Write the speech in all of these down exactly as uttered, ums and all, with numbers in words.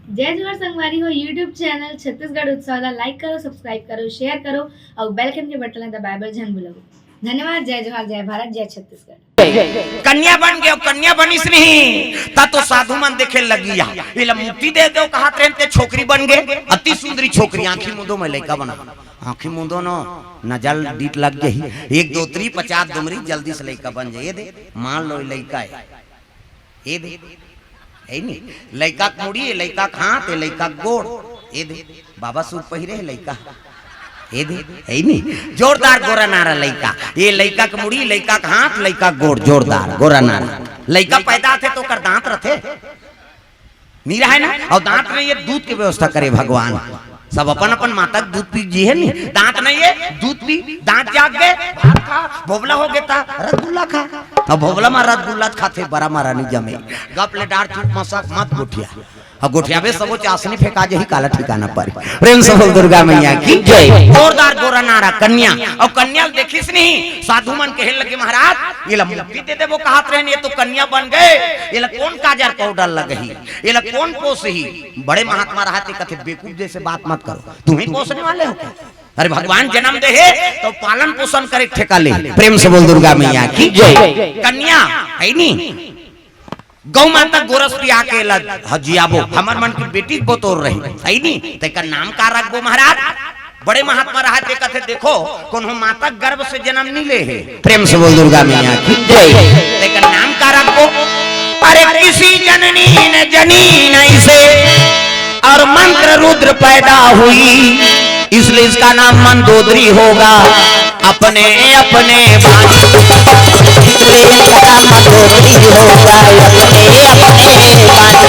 जय जोहार संगवारी हो, YouTube चैनल छत्तीसगढ़ उत्सव ला like करो, subscribe करो, share करो अउ bell icon के बटन ला दबाए बर झन भूलव। धन्यवाद। जय जोहार, जय भारत, जय छत्तीसगढ़। कन्या बन गे, कन्या बनिस नहीं, त तो साधु मन देखे लगिया, एला मुक्ति दे देव कहत रहेन, ते छोकरी बन गे, अति सुंदरी छोकरी, आंखी मूंदो में लइका बना, आंखी मूंदो न, नजर डीठ लग जाही, एक दो तीन पचास दुमरी, जल्दी से लइका बन जाए, ये दे, मान लो लइका है। ए दे, है नी? लइका के मुड़ी, ए लइका के हाथ, ए लइका के गोड़। ए दे, बाबा सूट पहिरे हे लइका। ए दे, है नी? जोरदार गोरा नारा लइका। ये लइका के मुड़ी, लइका के हाथ, लइका के गोड़, जोरदार गोरा नारा। लइका पैदा होथे त ओकर दांत रथे? नी रहे ना? अउ दांत नहीं, ये दूध के व्यवस्था करे भगवान। सब अपन अपन माता के दूध पी जी है नी, दांत नहीं है, दूध पी, दांत जाग गए, भात खा, भोबला हो गए ता, रसगुल्ला खा। अब भोबला मा रसगुल्ला खाथे, बरा मा रानी जमे। गप ले डार चुप मसक मत गोठिया। अब गोठियाबे सबो चासनी फेंका जही, काला ठिकाना पर। प्रेम से बोल दुर्गा मैया की जय। जोरदार गोरा नारा कन्या। अउ कन्या ल देखिस नहीं, साधु मन कहे लगे, महाराज, ये ला मुक्ति दे देबो कहत रहेन, ये तो कन्या बन गए, ये ला कौन काजर पाउडर लगही, ये ला कौन पोसही? बड़े महात्मा रहा ते कथे, बेवकूफ जैसे बात मत करो, तुम ही पोसने वाले हो क्या? अरे भगवान जन्म दे हे तो पालन पोषण करे ठेका ले। प्रेम से बोल दुर्गा मैया की जय। कन्या है नी, गौ माता गोरस पिया के ला हजियाबो, हमर मन की बेटी के बतोर रही, है नी, तेकर नाम का रखबो महाराज? बड़े महात्मा रहा ते कथे, देखो, कोनो माता गर्भ से जन्म नहीं ले हे। प्रेम से बोल दुर्गा मैया की जय। तेकर नाम का रखबो? अरे किसी जननी ने जनी नहीं से और मंत्र रुद्र पैदा हुई, इसलिए इसका नाम मंदोदरी होगा। अपने अपने बांस, इसलिए इसका नाम मंदोदरी होगा। अपने अपने बांस,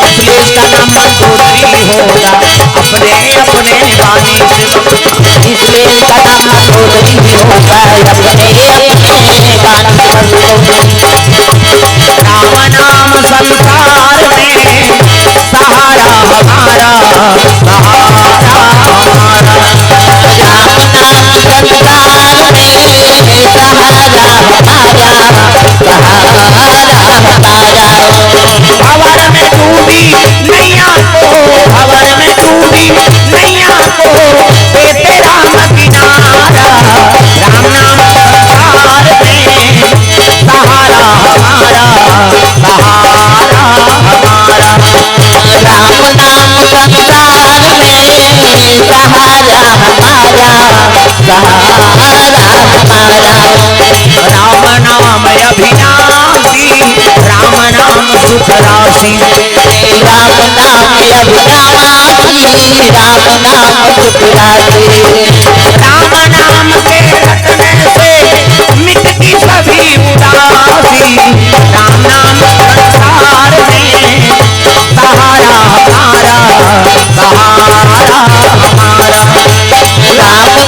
इसलिए इसका नाम मंदोदरी होगा। अपने अपने बांस, इसलिए इसका नाम मंदोदरी होगा। अपने अपने बांस, राम नाम संसार में सहारा हमारा, सहारा हमारा। राम नाम संसार में सहारा हमारा, सहारा हमारा। भंवर में डूबी नैया को, भंवर में डूबी नैया को, दे दे राम किनारा। राम नाम संसार में सहारा हमारा, सहारा हमारा। राम नाम संसार में सहारा हमारा, सहारा हमारा। राम नाम अविनाशी, राम नाम सुख राशि। राम नाम अविनाशी, राम नाम सुख राशि। राम नाम के रटने से मिटती सभी उदासी। राम नाम संसार में सहारा हमारा, सहारा हमारा। राम नाम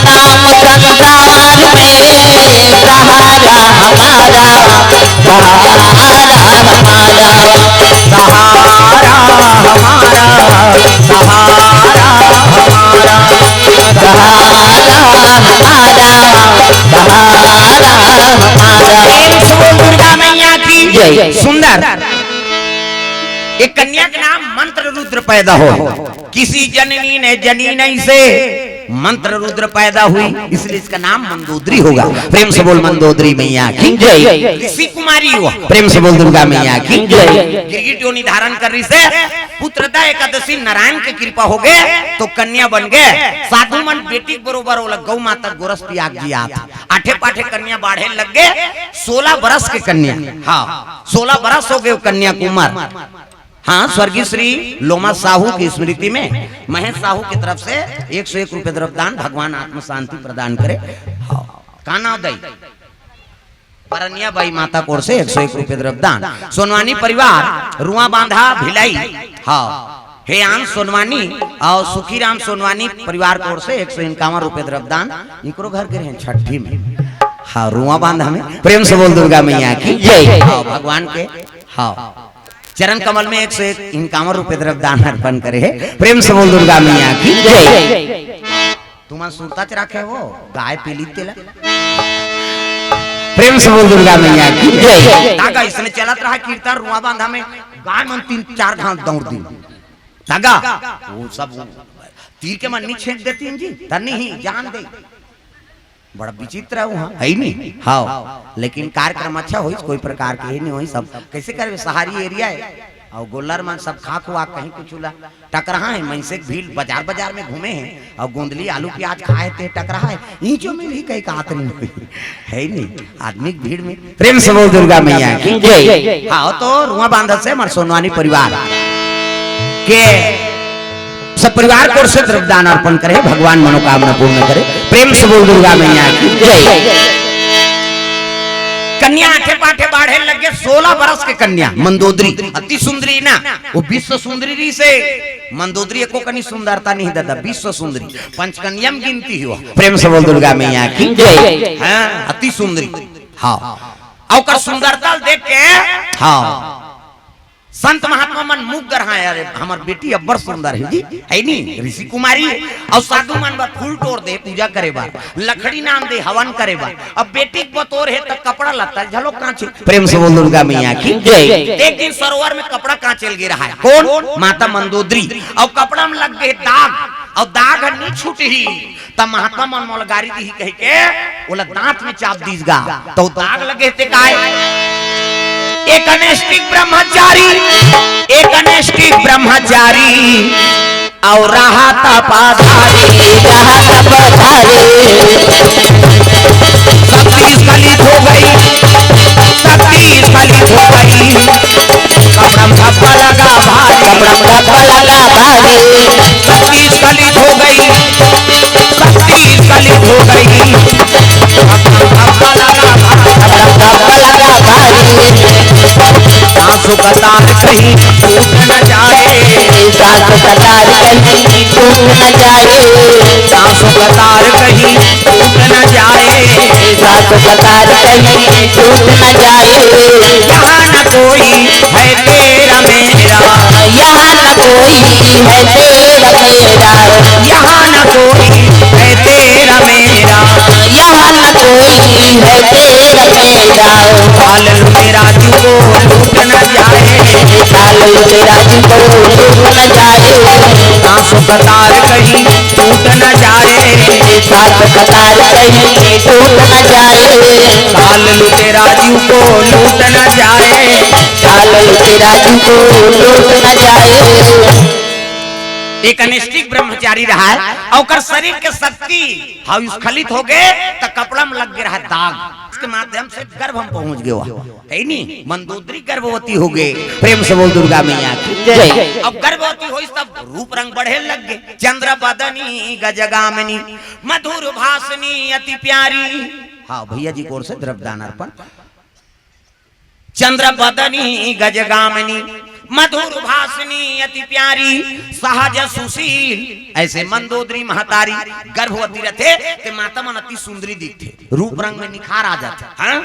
संसार में सहारा हमारा, सहारा हमारा। सहारा हमारा, सहारा हमारा, सहारा हमारा, सहारा हमारा। प्रेम से बोल दुर्गा मैया की जय। सुंदर। एक कन्या के नाम मंत्र रुद्र पैदा हो। किसी जननी ने जनी नहीं से मंत्र रुद्र पैदा हुई, इसलिए इसका नाम मंदोदरी होगा। प्रेम से बोल मंदोदरी मैया की जय। ऋषि कुमारी हुआ। प्रेम से बोल दुर्गा मैया की जय। गिरगिट योनि धारण कर रही से पुत्रदा एकादशी नारायण के कृपा हो गए तो कन्या बन गए। साधु मन बेटी के बरोबर ओला गौ माता गोरस पियाक जी आत। आठे पाठे कन्या बाढ़े लग गए। सोलह बरस के कन्या, हाँ, सोलह बरस हो गए कन्या के उम्र। हाँ, स्वर्गीय श्री लोमा साहू की स्मृति में महेश साहू की तरफ से एक सौ एक रुपए द्रव्य दान, भगवान आत्म शांति प्रदान करे। हाँ, का नाम दई? परनिया बाई माता कोर से एक सौ एक रुपए द्रव्य दान। सोनवानी परिवार, रुआ बांधा, भिलाई। हाँ, हे आन सोनवानी और सुखीराम सोनवानी परिवार कोर से एक सौ इक्यावन रुपए द्रव्य दान। इकरो घर के रहे छठी में। हाँ, रुआ बांधा में। प्रेम से बोल दुर्गा मैया की जय। हाँ, भगवान के, हाँ, चरण कमल में एक सौ इक्यावन रुपए द्रव्य दान अर्पण करे है। प्रेम से बोल दुर्गा मैया की जय। तुमन सुरता च राखे हो, गाय पीली तेला। प्रेम से बोल दुर्गा मैया की जय। ना गाय इसने चलत रहा कीर्तन रुआ बांधा में, गाय मन तीन चार घाट दौड़ दी। धागा, वो सब वो तीर के मन नहीं छेंक देती जी, तनी ही जान दे। बड़ा विचित्र है वहाँ, है ही नहीं। हाँ, लेकिन कार्यक्रम अच्छा होइस, कोई प्रकार के ही नहीं होइस। सब कैसे करबे, शहरी एरिया है, अउ गोल्लर मन सब खा खुआ कहीं कुछ ला टकरहा है। मनसे के भीड़ बाजार बाजार में घूमे हैं अउ गोंदली आलू प्याज खाए ते टकरहा है, ईंचो में भी कहीं का हाथ नहीं होई, है ही नहीं आदमी के भीड़ में। प्रेम से बोल दुर्गा मैया की जय। हाँ, तो रुआ बांधत से हमार सोनवानी परिवार के सब परिवार को ओर से द्रव्यदान अर्पण करे, भगवान मनोकामना पूर्ण करे। प्रेम से बोल दुर्गा मैया की जय। कन्या आठे पाठे बाढ़े लगे, सोलह बरस के कन्या मंदोदरी, अति सुंदरी ना, वो विश्व सुंदरी रहिसे। मंदोदरी एको कनी सुंदरता नहीं दादा, विश्व सुंदरी, पंचकन्या में गिनती हुआ। प्रेम से बोल दुर्गा मैया की जय। हाँ, अति सुंदरी। हाँ, अउ ओकर सुंदरता देख के, हाँ, संत महात्मा मन मुग्ध रहा, "अरे, हमर बेटी अब्बड़ सुंदर है जी, है नी, ऋषि कुमारी है।" अउ साधु मन बर फूल टोर दे पूजा करे बर, लकड़ी नाम दे हवन करे बर। अब बेटी के बतोर है त कपड़ा लत्ता झलो कांचे। प्रेम से बोल दुर्गा मैया की जय। एक दिन सरोवर में कपड़ा कांचे लगे रहा है। कौन? माता मंदोदरी। अउ कपड़ा में लग गए दाग, अउ दाग ह नी छूटही। त महात्मा मन मोला गारी दिही कहिके ओला दांत में चाप दीस गा, त ओ दाग लगे ते काय? एक अनैष्ठिक ब्रह्मचारी, एक अनैष्ठिक ब्रह्मचारी, अउ रहा तप आधारी, रहा तप आधारी। शक्ति स्खलित हो गई, शक्ति स्खलित हो गई। कपड़ा में धब्बा लगा भारी, कपड़ा में धब्बा लगा भारी। शक्ति स्खलित हो गई, शक्ति स्खलित हो गई। कपड़ा में धब्बा लगा भारी, कपड़ा में धब्बा लगा भारी। सांसों का तार कहीं टूट न जाए, सांसों का तार कहीं टूट न जाए। सांसों का तार कहीं टूट न जाए। साथ कतार कहीं टूट न जाए। यहाँ न कोई है तेरा मेरा, यहाँ न कोई है तेरा मेरा, यहाँ न कोई है तेरा मेरा, यहाँ न कोई है तेरा मेरा। पाल लूटे राजू को लूट न जाए, पाल लूटे राजू को लूट न जाए। सांसों का तार कहीं टूट न जाए, साथ कतार कहीं टूट न जाए। पाल लूटे राजू को लूट न जाए, पाल लूटे राजू को लूट न जाए। एक अनैष्ठिक ब्रह्मचारी रहा है, ओकर शरीर के शक्ति हाँ स्खलित हो गए, त कपड़ा में लग गए रहा दाग, इसके माध्यम से गर्भ में पहुंच गए। है नी, मंदोदरी गर्भवती हो गए। प्रेम से बोल दुर्गा मैया की जय। अब गर्भवती होइस तब रूप रंग बढ़े लग गए। चंद्र बदनी गजगामिनी, मधुर भाषिणी अति प्यारी। हाँ, भैया जी की ओर से द्रव्यदान अर्पण। चंद्र बदनी गजगामिनी, मधुर भाषिणी अति प्यारी, सहज सुशील। ऐसे मंदोदरी महतारी गर्भवती रथे ते माता मन अति सुंदरी दिखथे, रूप रंग में निखार आ जाथे। हाँ,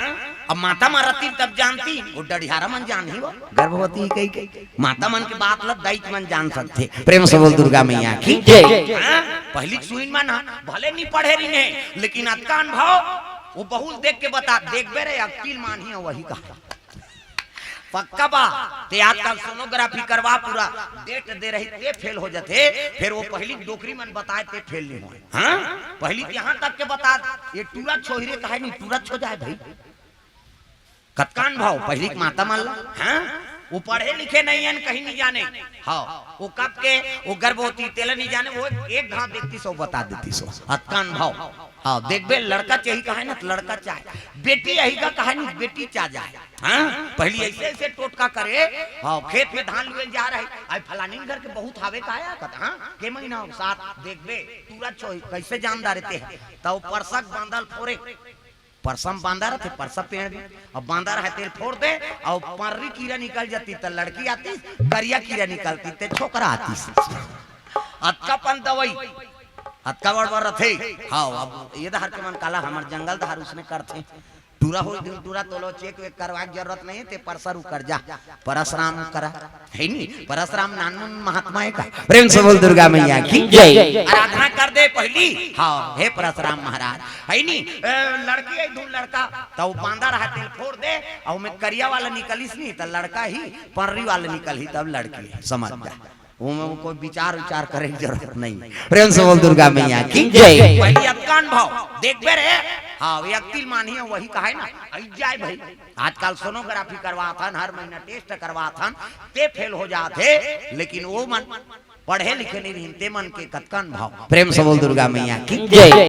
अब माता मन रती तब जानती, वो डढ़ियारा मन जानही वो गर्भवती कहिके। माता मन के बात ल दईत मन जान सकथे। प्रेम से बोल दुर्गा मैया की जय। हाँ, पहली सुइन मन ह भले नी पढ़े रहिन हे, लेकिन अतका अनुभव वो बहुल देख के बता, देखबे रे, अक्किल मानही वही कहा। पक्का बा, ते आजकल सोनोग्राफी करवा, पूरा डेट दे रही, ते फेल हो जाथे, फिर वो पहली डोकरी मन बताए, ते फेल नहीं होए। हाँ, पहली यहाँ तक के बता, ये टूरा छोहिरे कहे नहीं, टूरा छो जाए भाई। कतका अनुभव पहली के माता मन ला, हाँ? वो पढ़े लिखे नहीं हन, कहीं नहीं जाने। हाँ, वो कब के, वो गर्भवती तेला नहीं जाने, वो एक घाव देखती सो बता देती सो। अतका अनुभव। हाँ, देखबे लड़का चाही कहे ना, तो लड़का चाहे। बेटी यही का कहे नहीं, बेटी चा जाए। हाँ, पहली ऐसे ऐसे टोटका करे। हाँ, खेत में धान लुए जा रहे, आई फलानी घर के बहुत हावे का आया, कहता, हाँ, के महीना हो? सात। देखबे, तूरा छोई, कैसे जानदार रहते हैं? तब परसक बांधल फोरे, परसम बांधा रहते, परसा पेड़ में, अब बांधा रहे तेल फोड़ दे, और पर्री कीरा निकल जाती, त लड़की आती, करिया कीरा निकलती, ते छोकरा आती। अतका पन दवाई, अतका बड़ बड़ रथे। हाँ, अब ये दहर के मन काला, हमर जंगल दहर उसने करथे। टूरा हो दिन टूरा तोलो, चेक वेक करवा के जरूरत नहीं है, ते परसर उकर जा, परसराम करा, है नी? परसराम नानमुन महात्मा है का? प्रेम से बोल दुर्गा मैया की जय। आराधना कर दे पहली, हाँ, हे परसराम महाराज, है नी? ए, लड़की है धुन लड़का, तो बांधा रहा तेल फोड़ दे, और मैं करिया वाला निकलिस नी, तो लड़का ही पर्री वाला निकल ही, तब लड़की है, समझ जा। ओमे कोई विचार विचार करे के जरूरत नहीं। प्रेम से बोल दुर्गा मैया की जय। पहली अतका अनुभव देखबे रे। हाँ, व्यक्ति मानी है, वही कहे ना, आई जाए भाई। आजकल सोनोग्राफी करवाथन, हर महीना टेस्ट करवाथन, ते फेल हो जाथे, लेकिन वो मन पढ़े लिखे नहीं रहिन, ते मन के कतका अनुभव। प्रेम से बोल दुर्गा मैया की जय।